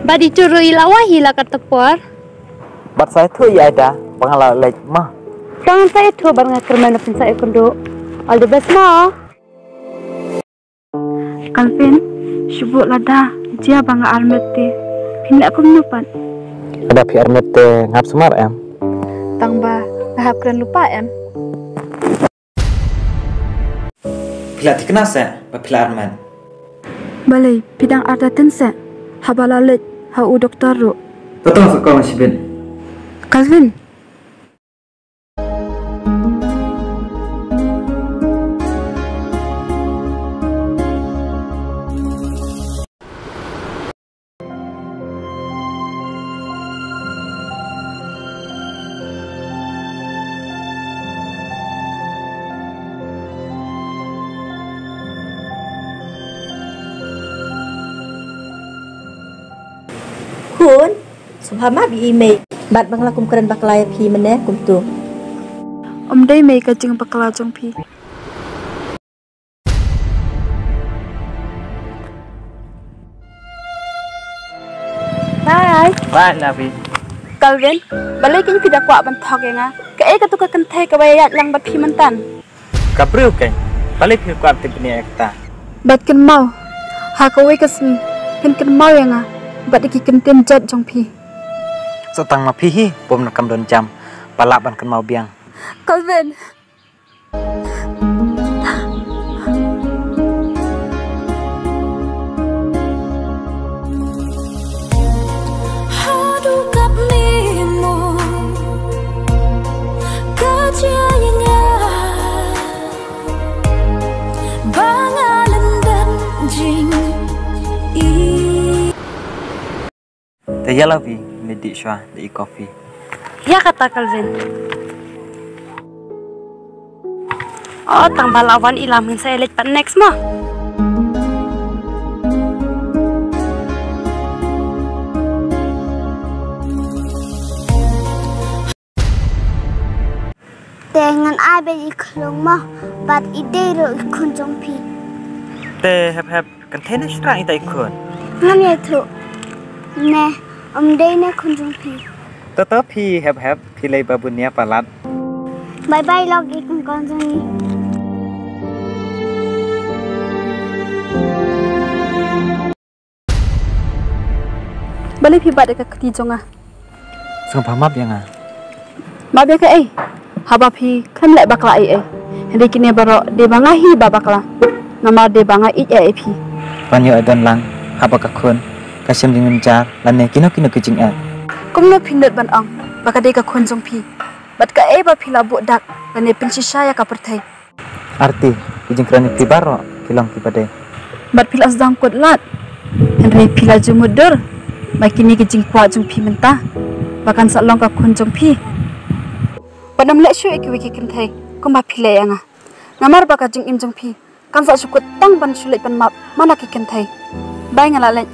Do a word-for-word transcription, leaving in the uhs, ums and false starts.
Bad i Turu i la wai hi la katto por. Bad sa ïathuh ïa i da ba nga la leit mo. Sa ngan sa ïathuh bad nga kyrmen ba phin sa ïakynduh. All the best mo. Calvin, shu buh lada jia ba nga armet te phin leh kumno pat? Lada phi armet te ngap sumar em? Tang ba nga hap kren lypa em? Phi la thikna seh ba phi la armet? Balei phi dang artatien seh haba la leit ha u doktor ruh? To to, sa kong shibit. Calvin. Khun, sngewbha map ïa i mei. Bad ba nga la kum kren bakla ïa phi mynne kumto. Ym dei mei ka jingbakla jong phi. Bye. Bye, Lavi. Calvin, balei kein phi da kwah ban thok ïa nga? Kaei katu ka kynthei kaba ïaid lang bad phi mynta? Ka briew kein, balei phi kwah tip bniah ïa kata? Bad kynmaw, ha kawei ka sngi phin kynmaw ïa nga bad ïa ki kyntien jot jong phi. Sa tang ma phi hi, bym donkam don jam ba lah ban kynmaw biang. Calvin. Haduh katne mo ka jia ïa nga ba nga lyndet jingïeit. Te ïa Lavi, me dih shuwa da i coffee. Ïa kata Calvin. Oh, tang ba la wan i Lam, ngin sa ïa leit pat next mo. Te ngan ai beit i khlung mo, bad i dei ruh i khun jong phi. Te hep hep, kynthei ne shynrang ita i khun? Ngam ïathuh. Ne, ym dei ne khun jong phi. To to phi hep hep, phi lei ba bun ïa palat. Bye bye lok i khun jong ngi. Balei phi bat ïa ka kti jong nga? Sngewbha map ïa nga. Map ïa kaei? Haba phi khlem leh bakla ei ei. Hynrei kine baroh dei ba nga hi ba bakla. Namar dei ba nga ïeit ïa phi. Ban ïoh don lang haba ka khun ka shem jingmynjar lane kino kino ki jingeh. Kumno phi nud ban ong ba ka dei ka khun jong phi? Bad kaei ba phi la buh dak lane pynshisha ïa ka pyrthei? Arti, ki jingkren phi baroh ki long kiba dei. Bad phi la sdang kut lad. Hynrei phi la ju mutdur ba kine ki jingkwah jong phi mynta ba kan sa long ka khun jong phi. Bad ym leh shuh ïa kiwei ki kynthei kumba phi leh ïa nga. Namar ba ka jingim jong phi kan sa shu kut tang ban shu leit ban map man la ki kynthei. Bye, nga la leit.